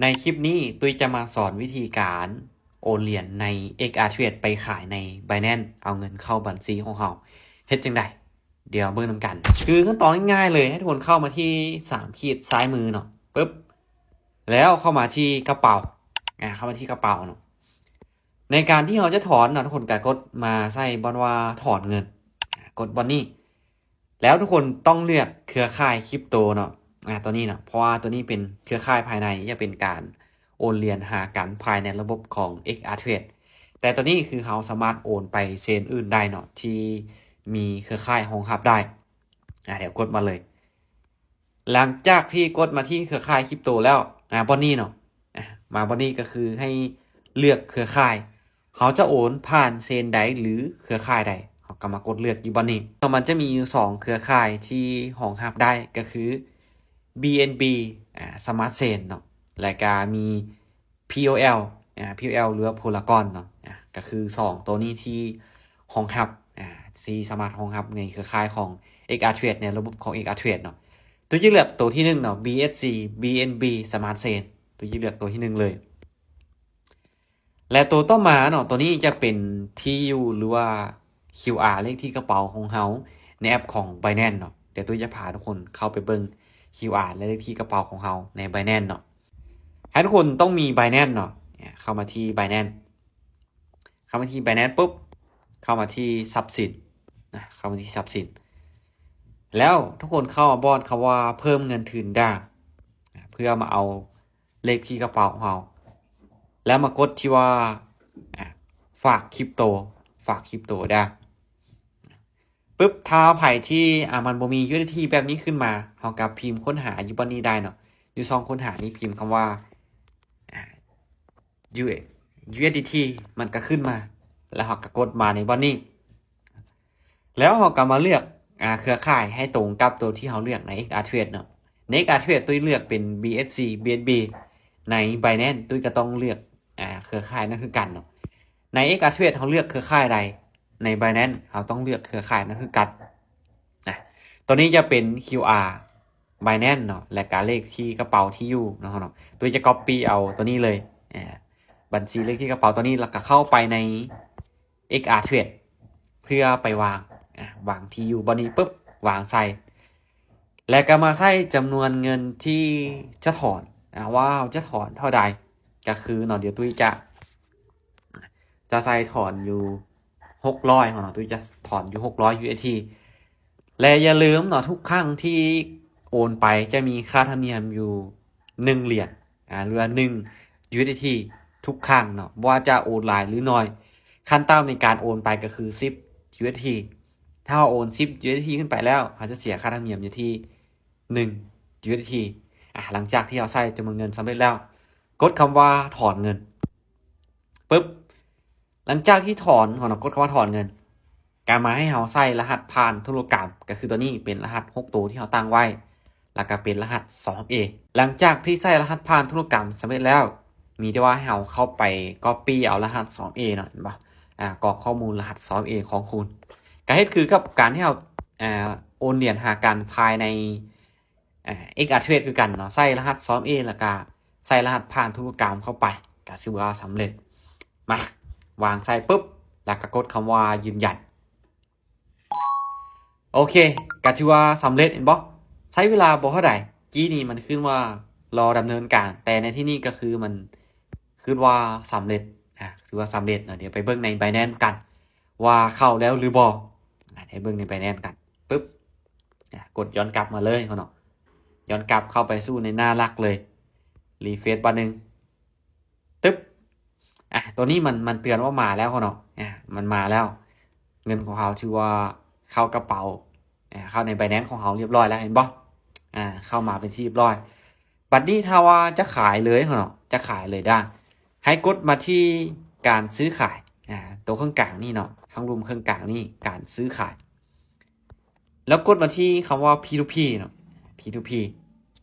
ໃນຄລິບນີ້ຕຸ້ຍຈະມາສອນວິທີການໂອນຫຼຽນໃນ XRTrade ໄປຂາຍໃນ Binance ເອົາເງິນເຂົ້າບັນຊີຂອງເຮົາ ເຮັດຈັ່ງໃດ? ດຽວເບິ່ງນຳກັນ. ຄືຂັ້ນຕອນງ່າຍໆເລີຍ ໃຫ້ທຸກຄົນເຂົ້າມາທີ່ສາມຂີດຊ້າຍມືເນາະ ປຶບ ແລ້ວເຂົ້າມາທີ່ກະເປົາ ອາ ເຂົ້າມາທີ່ກະເປົາເນາະ. ໃນການທີ່ເຮົາຈະຖອນເນາະ ທຸກຄົນກະກົດມາໃສ່ບ່ອນວ່າຖອນເງິນ ອາ ກົດບ່ອນນີ້. ແລ້ວທຸກຄົນຕ້ອງເລືອກເຄືອຂ່າຍຄຣິບໂຕເນາະ ອາ ຕົວນີ້ເນາະ ເພາະວ່າຕົວນີ້ເປັນເຄືອຂ່າຍພາຍໃນ ຈະເປັນການໂອນຫຼຽນຫາກັນພາຍໃນລະບົບຂອງ XRTrade. ແຕ່ຕົວນີ້ຄືເຮົາສາມາດໂອນໄປເຊນອື່ນໄດ້ເນາະ ທີ່ມີເຄືອຂ່າຍຮອງຮັບໄດ້. ອາ ດຽວກົດມາເລີຍ. ຫຼັງຈາກທີ່ກົດມາທີ່ເຄືອຂ່າຍຄຣິບໂຕແລ້ວ ອາ ບ່ອນນີ້ເນາະ ອາ ມາບ່ອນນີ້ກະຄືໃຫ້ເລືອກເຄືອຂ່າຍ ເຮົາຈະໂອນຜ່ານເຊນໃດ ຫຼື ເຄືອຂ່າຍໃດ ເຮົາກະມາກົດເລືອກຢູ່ບ່ອນນີ້. ມັນຈະມີຢູ່ສອງເຄືອຂ່າຍທີ່ຮອງຮັບໄດ້ ກະຄື BNB ອາ Smart Chain ເນາະ ແລະກະມີ POL ອາ POL ຫຼືວ່າ Polygon ເນາະ ອາ ກະຄືສອງໂຕນີ້ທີ່ຮອງຮັບ ອາ ທີ່ສາມາດຮອງຮັບໃນເຄືອຂ່າຍຂອງ XRTrade ໃນລະບົບຂອງ XRTrade ເນາະ. ຕຸ້ຍຈະເລືອກໂຕທີໜຶ່ງເນາະ BSC BNB Smart Chain ຕຸ້ຍຈະເລືອກໂຕທີໜຶ່ງເລີຍ. ແລະໂຕຕໍ່ມາເນາະ ໂຕນີ້ຈະເປັນທີ່ຢູ່ ຫຼືວ່າ ຄິວອາ ເລກທີ່ກະເປົາຂອງເຮົາໃນແອັບຂອງ Binance ເນາະ. ດຽວຕຸ້ຍຈະພາທຸກຄົນເຂົ້າໄປເບິ່ງ ຄິວອາ ແລະເລກທີ່ກະເປົາຂອງເຮົາໃນ Binance ເນາະ. ໃຫ້ທຸກຄົນຕ້ອງມີ Binance ເນາະ ເຂົ້າມາທີ່ Binance ເຂົ້າມາທີ່ Binance ປຸບ ເຂົ້າມາທີ່ຊັບສິນນະ ເຂົ້າມາທີ່ຊັບສິນ ແລ້ວທຸກຄົນເຂົ້າມາບ່ອນຄຳວ່າເພີ່ມເງິນທຶນດາ ເພື່ອມາເອົາເລກທີ່ກະເປົາຂອງເຮົາ ແລ້ວມາກົດທີ່ວ່າ ອາ ຝາກຄຣິບໂຕ ຝາກຄຣິບໂຕດາ ປຶບ ຖ້າໃຜທີ່ ອາ ມັນບໍ່ມີ USDT ແບບນີ້ຂຶ້ນມາ ເຮົາກະພິມຄົ້ນຫາຢູ່ບ່ອນນີ້ໄດ້ເນາະ. ຢູ່ຊ່ອງຄົ້ນຫານີ້ພິມຄຳວ່າ ອາ USDT ມັນກະຂຶ້ນມາ ແລ້ວເຮົາກະກົດມາໃນບ່ອນນີ້ ແລ້ວເຮົາກະມາເລືອກ ອາ ເຄືອຂ່າຍໃຫ້ຕົງກັບໂຕທີ່ເຮົາເລືອກໃນ XRTrade ເນາະ. ໃນ XRTrade ຕຸ້ຍເລືອກເປັນ BSC BNB ໃນ Binance ຕຸ້ຍກະຕ້ອງເລືອກ ອາ ເຄືອຂ່າຍນັ້ນຄືກັນເນາະ. ໃນ XRTrade ເຮົາເລືອກເຄືອຂ່າຍໃດ ໃນ Binance ເຮົາຕ້ອງເລືອກເຄືອຂ່າຍນັ້ນຄືກັນນະ. ໂຕນີ້ຈະເປັນ ຄິວອາ Binance ເນາະ ແລະກະເລກທີ່ກະເປົາທີ່ຢູ່ເນາະ ເຮົາເນາະ. ຕຸ້ຍຈະ copy ເອົາໂຕນີ້ເລີຍ ອາ ບັນຊີເລກທີ່ກະເປົາໂຕນີ້ ແລ້ວກະເຂົ້າໄປໃນ XRTrade ເພື່ອໄປວາງ ອາ ວາງທີ່ຢູ່ບ່ອນນີ້ປຶບ ວາງໃສ່ ແລະກະມາໃສ່ຈຳນວນເງິນທີ່ຈະຖອນ ອາ ວ່າເຮົາຈະຖອນເທົ່າໃດ ກະຄືເນາະ ດຽວຕຸ້ຍຈະ ຈະໃສ່ຖອນຢູ່ຫົກຮ້ອຍເນາະ ຕຸ້ຍຈະຖອນຢູ່ຫົກຮ້ອຍ USDT. ແລະຢ່າລືມເນາະ ທຸກຄັ້ງທີ່ໂອນໄປຈະມີຄ່າທຳນຽມຢູ່ໜຶ່ງຫຼຽນ ອາ ຫຼືວ່າໜຶ່ງ USDT ທຸກຄັ້ງເນາະ ບໍ່ວ່າຈະໂອນຫຼາຍຫຼືໜ້ອຍ. ຂັ້ນຕ່ຳໃນການໂອນໄປກະຄືສິບ USDT. ຖ້າເຮົາໂອນສິບ USDT ຂຶ້ນໄປແລ້ວ ເຮົາຈະເສຍຄ່າທຳນຽມຢູ່ທີ່ໜຶ່ງ USDT. ອາ ຫຼັງຈາກທີ່ເຮົາໃສ່ຈຳນວນເງິນສຳເລັດແລ້ວ ກົດຄຳວ່າຖອນເງິນ ປຶບ ຫຼັງຈາກທີ່ຖອນ ເຮົານະກົດຄຳວ່າຖອນເງິນ ກະມາໃຫ້ເຮົາໃສ່ລະຫັດຜ່ານທຸລະກຳ ກະຄືໂຕນີ້ເປັນລະຫັດຫົກໂຕທີ່ເຮົາຕັ້ງໄວ້ ແລ້ວກະເປັນລະຫັດສອງເອ. ຫຼັງຈາກທີ່ໃສ່ລະຫັດຜ່ານທຸລະກຳສຳເລັດແລ້ວ ມີແຕ່ວ່າໃຫ້ເຮົາເຂົ້າໄປ copy ເອົາລະຫັດສອງເອເນາະ ເຫັນບໍ່? ອາ ກອກຂໍ້ມູນລະຫັດສອງເອຂອງຄຸນ ກະເຮັດຄືກັບການທີ່ເຮົາ ອາ ໂອນຫຼຽນຫາກັນພາຍໃນ ອາ XRTrade ຄືກັນເນາະ ໃສ່ລະຫັດສອງເອ ແລ້ວກະໃສ່ລະຫັດຜ່ານທຸລະກຳເຂົ້າໄປ ກະຖືວ່າສຳເລັດ. ມາ ວາງໃສ່ປຶບ ແລ້ວກະກົດຄຳວ່າຢືນຢັນ. ໂອເຄ ກະຖືວ່າສຳເລັດ ເຫັນບໍ່? ໃຊ້ເວລາບໍ່ເທົ່າໃດ ກີ້ນີ້ມັນຂຶ້ນວ່າລໍດຳເນີນການ ແຕ່ໃນທີ່ນີ້ກະຄືມັນຂຶ້ນວ່າສຳເລັດ ອາ ຖືວ່າສຳເລັດເນາະ. ດຽວໄປເບິ່ງໃນ Binance ກັນວ່າເຂົ້າແລ້ວຫຼືບໍ່ ອາ ໄປເບິ່ງໃນ Binance ກັນ ປຶບ ອາ ກົດຍ້ອນກັບມາເລີຍເນາະ ຍ້ອນກັບເຂົ້າໄປສູ່ໃນໜ້າຫຼັກເລີຍ refresh ບາດໜຶ່ງ ຕຶບ ອາ ໂຕນີ້ມັນ ມັນເຕືອນວ່າມາແລ້ວເນາະ ອາ ມັນມາແລ້ວ ເງິນຂອງເຮົາຖືວ່າເຂົ້າກະເປົາ ອາ ເຂົ້າໃນ Binance ຂອງເຮົາຮຽບຮ້ອຍແລ້ວ ເຫັນບໍ່? ອາ ເຂົ້າມາເປັນທີ່ຮຽບຮ້ອຍ. ບັດນີ້ຖ້າວ່າຈະຂາຍເລີຍເນາະ ຈະຂາຍເລີຍດາ ໃຫ້ກົດມາທີ່ການຊື້ຂາຍ ອາ ໂຕເຄິ່ງກາງນີ້ເນາະ ທາງລຸ່ມເຄິ່ງກາງນີ້ ການຊື້ຂາຍ ແລ້ວກົດມາທີ່ຄຳວ່າ P two P ເນາະ P two P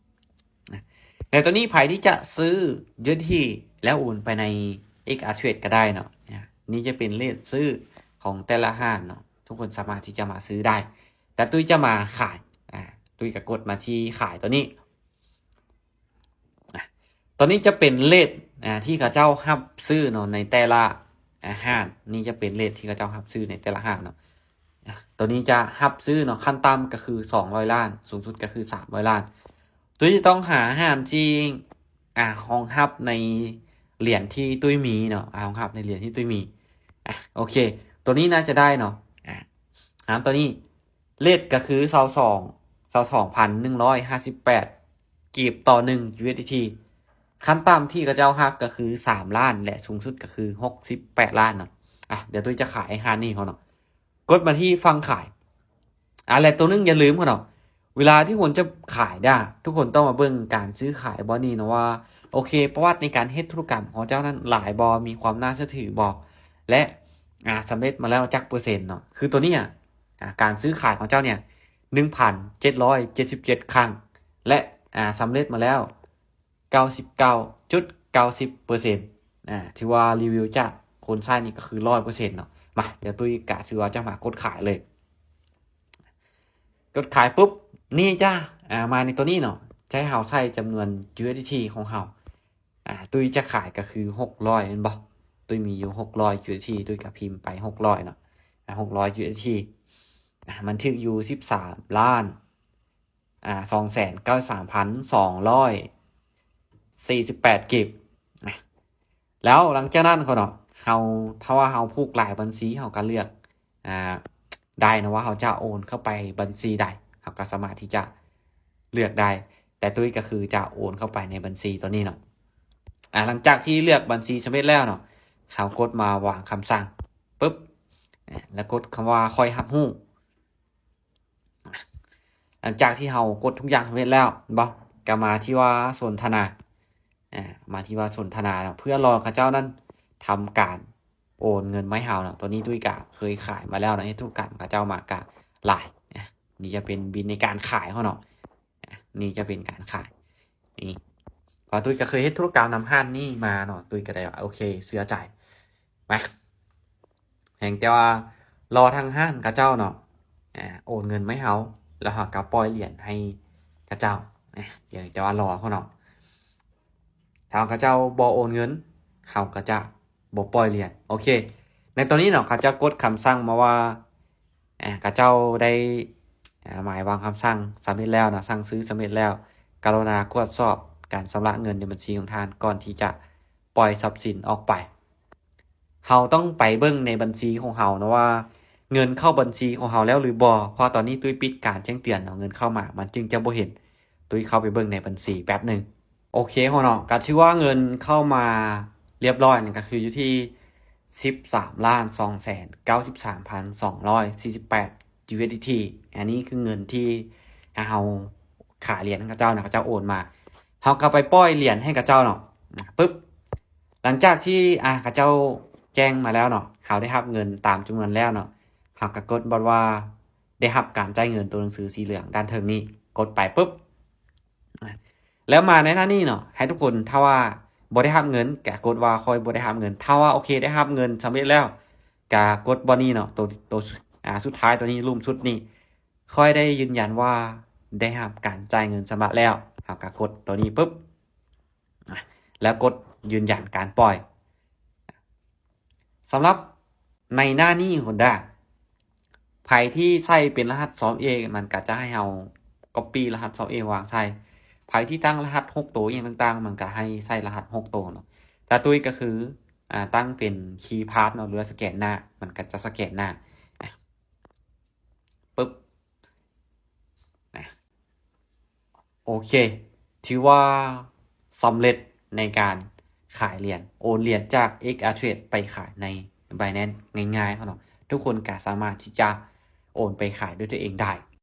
ນະ. ແລ້ວໂຕນີ້ໃຜທີ່ຈະຊື້ USDT ແລ້ວໂອນໄປໃນ XRTrade ກະໄດ້ເນາະ ອາ ນີ້ຈະເປັນເລດຊື້ຂອງແຕ່ລະຮ້ານເນາະ ທຸກຄົນສາມາດທີ່ຈະມາຊື້ໄດ້ ແຕ່ຕຸ້ຍຈະມາຂາຍ ອາ ຕຸ້ຍກະກົດມາທີ່ຂາຍໂຕນີ້ ອາ ຕົວນີ້ຈະເປັນເຣດ ອ່າ ທີ່ເຂົາເຈົ້າຮັບຊື້ເນາະ ໃນແຕ່ລະ ອ່າ ຮ້ານ. ນີ້ຈະເປັນເຣດທີ່ເຂົາເຈົ້າຮັບຊື້ໃນແຕ່ລະຮ້ານເນາະ. ອ່າ ຕົວນີ້ຈະຮັບຊື້ເນາະ ຂັ້ນຕ່ຳກໍຄືສອງຮ້ອຍລ້ານ ສູງສຸດກໍຄືສາມຮ້ອຍລ້ານ. ຕຸ້ຍຈະຕ້ອງຫາຮ້ານທີ່ ອ່າ ຮອງຮັບໃນຫຼຽນທີ່ຕຸ້ຍມີເນາະ ອ່າ ຮອງຮັບໃນຫຼຽນທີ່ຕຸ້ຍມີ. ອ່າ ໂອເຄ ຕົວນີ້ໜ້າຈະໄດ້ເນາະ. ອ່າ ຮ້ານຕົວນີ້ ເຣດກໍຄືຊາວສອງ ຊາວສອງພັນໜຶ່ງຮ້ອຍຫ້າສິບແປດກີບຕໍ່ໜຶ່ງ USDT. ຂັ້ນຕ່ຳທີ່ເຂົາເຈົ້າຮັບກໍຄືສາມລ້ານ ແລະ ສູງສຸດກໍຄືຫົກສິບແປດລ້ານເນາະ. ອ່ະ ດຽວຕຸ້ຍຈະຂາຍຮ້ານນີ້ເຂົາເນາະ. ກົດມາທີ່ຝັ່ງຂາຍ. ອ່າ ແລະ ຕົວໜຶ່ງຢ່າລືມເຂົາເນາະ ເວລາທີ່ຄົນຈະຂາຍດາ ທຸກຄົນຕ້ອງມາເບິ່ງການຊື້ຂາຍບ່ອນນີ້ເນາະວ່າ ໂອເຄ ປະຫວັດໃນການເຮັດທຸລະກຳຂອງເຈົ້ານັ້ນຫຼາຍບໍ່ ມີຄວາມໜ້າເຊື່ອຖືບໍ່ ແລະ ອ່າ ສຳເລັດມາແລ້ວຈັກເປີເຊັນເນາະ. ຄືຕົວນີ້ ອ່າ ການຊື້ຂາຍຂອງເຈົ້າເນ່ຍ ໜຶ່ງພັນເຈັດຮ້ອຍເຈັດສິບເຈັດຄັ້ງ ແລະ ອ່າ ສຳເລັດມາແລ້ວ ເກົ້າສິບເກົ້າຈຸດເກົ້າສິບເປີເຊັນ ອ່າ ຖືວ່າຣີວິວຈາກຄົນໃຊ້ນີ້ກໍຄືຮ້ອຍເປີເຊັນເນາະ. ມາ ດຽວຕຸ້ຍກະຖືວ່າຈະມາກົດຂາຍເລີຍ. ກົດຂາຍປຸບ ນີ້ຈ້າ ອ່າ ມາໃນຕົວນີ້ເນາະ ຈະໃຫ້ເຮົາໃສ່ຈຳນວນ USDT ຂອງເຮົາ. ອ່າ ຕຸ້ຍຈະຂາຍກໍຄືຫົກຮ້ອຍແມ່ນບໍ່? ຕຸ້ຍມີຢູ່ຫົກຮ້ອຍ USDT ຕຸ້ຍກໍພິມໄປຫົກຮ້ອຍເນາະ. ອ່າ ຫົກຮ້ອຍ USDT ອ່າ ມັນຖືກຢູ່ສິບສາມລ້ານ ອ່າ ສອງແສນເກົ້າສິບສາມພັນສອງຮ້ອຍສີ່ສິບແປດກີບ. ອ່າ ແລ້ວຫຼັງຈາກນັ້ນເຂົາເນາະ ເຮົາ ຖ້າວ່າເຮົາຜູກຫຼາຍບັນຊີ ເຮົາກໍເລືອກ ອ່າ ໄດ້ເນາະວ່າເຮົາຈະໂອນເຂົ້າໄປບັນຊີໃດ ເຮົາກໍສາມາດທີ່ຈະເລືອກໄດ້. ແຕ່ຕຸ້ຍກໍຄືຈະໂອນເຂົ້າໄປໃນບັນຊີຕົວນີ້ເນາະ. ອ່າ ຫຼັງຈາກທີ່ເລືອກບັນຊີສຳເລັດແລ້ວເນາະ ເຮົາກົດມາວາງຄຳສັ່ງປຶບ ອ່າ ແລ້ວກົດຄຳວ່າ ຂ້ອຍຮັບຮູ້. ຫຼັງຈາກທີ່ເຮົາກົດທຸກຢ່າງສຳເລັດແລ້ວແມ່ນບໍ່? ກໍມາທີ່ວ່າສົນທະນາ ອ່າ ມາທີ່ວ່າສົນທະນາເນາະ ເພື່ອລໍເຂົາເຈົ້ານັ້ນທຳການໂອນເງິນມາໃຫ້ເຮົາເນາະ. ຕົວນີ້ຕຸ້ຍກະເຄີຍຂາຍມາແລ້ວເນາະ ເຮັດທຸລະກຳເຂົາເຈົ້າມາກະຫຼາຍ. ອ່າ ນີ້ຈະເປັນບິນໃນການຂາຍເຮົາເນາະ. ອ່າ ນີ້ຈະເປັນການຂາຍ. ນີ້ ເພາະຕຸ້ຍກະເຄີຍເຮັດທຸລະກຳນຳຮ້ານນີ້ມາເນາະ ຕຸ້ຍກະໄດ້ວ່າ ໂອເຄ ເຊື່ອໃຈ. ມາ ພຽງແຕ່ວ່າລໍທາງຮ້ານເຂົາເຈົ້າເນາະ ອ່າ ໂອນເງິນມາໃຫ້ເຮົາ ແລ້ວເຮົາກໍປ່ອຍຫຼຽນໃຫ້ເຂົາເຈົ້າ. ອ່າ ພຽງແຕ່ວ່າລໍເຂົາເນາະ ຖ້າເຂົາເຈົ້າບໍ່ໂອນເງິນ ເຮົາກໍຈະບໍ່ປ່ອຍຫຼຽນ. ໂອເຄ ໃນຕອນນີ້ເນາະ ເຂົາເຈົ້າກົດຄຳສັ່ງມາວ່າ ອ່າ ເຂົາເຈົ້າໄດ້ ອ່າ ໝາຍວາງຄຳສັ່ງສຳເລັດແລ້ວເນາະ ສັ່ງຊື້ສຳເລັດແລ້ວ ກະລຸນາກວດສອບການຊຳລະເງິນໃນບັນຊີຂອງທ່ານກ່ອນທີ່ຈະປ່ອຍຊັບສິນອອກໄປ. ເຮົາຕ້ອງໄປເບິ່ງໃນບັນຊີຂອງເຮົາເນາະວ່າ ເງິນເຂົ້າບັນຊີຂອງເຮົາແລ້ວຫຼືບໍ່ ເພາະຕອນນີ້ຕຸ້ຍປິດການແຈ້ງເຕືອນເນາະ ເງິນເຂົ້າມາມັນຈຶ່ງຈະບໍ່ເຫັນ. ຕຸ້ຍເຂົ້າໄປເບິ່ງໃນບັນຊີແປັບໜຶ່ງ. ໂອເຄເຮົາເນາະ ກໍຖືວ່າເງິນເຂົ້າມາລຽບຮ້ອຍ ກໍຄືຢູ່ທີ່ສິບສາມລ້ານສອງແສນເກົ້າສິບສາມພັນສອງຮ້ອຍສີ່ສິບແປດ USDT. ອັນນີ້ຄືເງິນທີ່ເຮົາຂາຍຫຼຽນໃຫ້ເຂົາເຈົ້ານະ ເຂົາເຈົ້າໂອນມາ ເຮົາກໍໄປປ່ອຍຫຼຽນໃຫ້ເຂົາເຈົ້າເນາະ ປຶບ. ຫຼັງຈາກທີ່ ອ່າ ເຂົາເຈົ້າແຈ້ງມາແລ້ວເນາະ ເຮົາໄດ້ຮັບເງິນຕາມຈຳນວນແລ້ວເນາະ ເຮົາກໍກົດບ່ອນວ່າ ໄດ້ຮັບການຈ່າຍເງິນ ຕົວໜັງສືສີເຫຼືອງດ້ານເທິງນີ້ ກົດໄປປຶບ ແລ້ວມາໃນໜ້ານີ້ເນາະ ໃຫ້ທຸກຄົນ ຖ້າວ່າບໍ່ໄດ້ຮັບເງິນ ກະກົດວ່າຂ້ອຍບໍ່ໄດ້ຮັບເງິນ. ຖ້າວ່າໂອເຄ ໄດ້ຮັບເງິນສຳເລັດແລ້ວ ກະກົດບ່ອນນີ້ເນາະ ໂຕ ໂຕ ອ່າ ສຸດທ້າຍ ໂຕນີ້ ລຸ່ມສຸດນີ້ ຂ້ອຍໄດ້ຢືນຢັນວ່າໄດ້ຮັບການຈ່າຍເງິນຊຳລະແລ້ວ. ເຮົາກະກົດໂຕນີ້ປຶບ ແລ້ວກົດຢືນຢັນການປ່ອຍ. ສຳລັບໃນໜ້ານີ້ Honda ໃຜທີ່ໃຊ້ເປັນລະຫັດຊອບເອ ມັນກະຈະໃຫ້ເຮົາກັອບປີ້ລະຫັດຊອບເອວາງໃສ່. ໃຜທີ່ຕັ້ງລະຫັດຫົກໂຕອີ່ຫຍັງຕ່າງໆ ມັນກະໃຫ້ໃສ່ລະຫັດຫົກໂຕເນາະ. ຕາຕຸ້ຍກະຄື ອ່າ ຕັ້ງເປັນຄີພາສເນາະ ຫຼືວ່າສະແກນໜ້າ ມັນກະຈະສະແກນໜ້າ. ປຶບ ນະ ໂອເຄ ຖືວ່າສຳເລັດໃນການຂາຍຫຼຽນ ໂອນຫຼຽນຈາກ XRTrade ໄປຂາຍໃນ Binance ງ່າຍໆເນາະ. ທຸກຄົນກະສາມາດທີ່ຈະໂອນໄປຂາຍດ້ວຍຕົວເອງໄດ້.